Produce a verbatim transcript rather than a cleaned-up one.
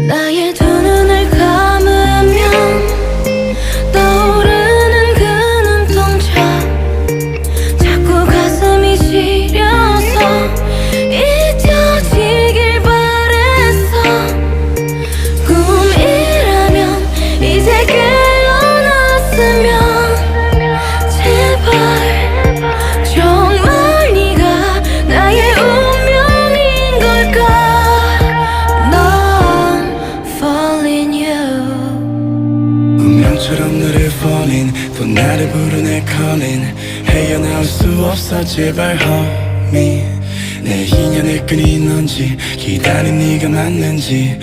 나의 두 눈을 감으면 떠오르는 그 눈동자, 자꾸 가슴이 시려서 잊혀지길 바랬어. 꿈이라면 이제 깨어났으면 제발. 정말 네가 나의 운명인 걸까? 넌 falling you. 운명처럼 너를 falling, 또 나를 부르네 calling. 헤어나올 수 없어 제발 homie. 내 인연의 끈이 있는지, 기다린 네가 맞는지,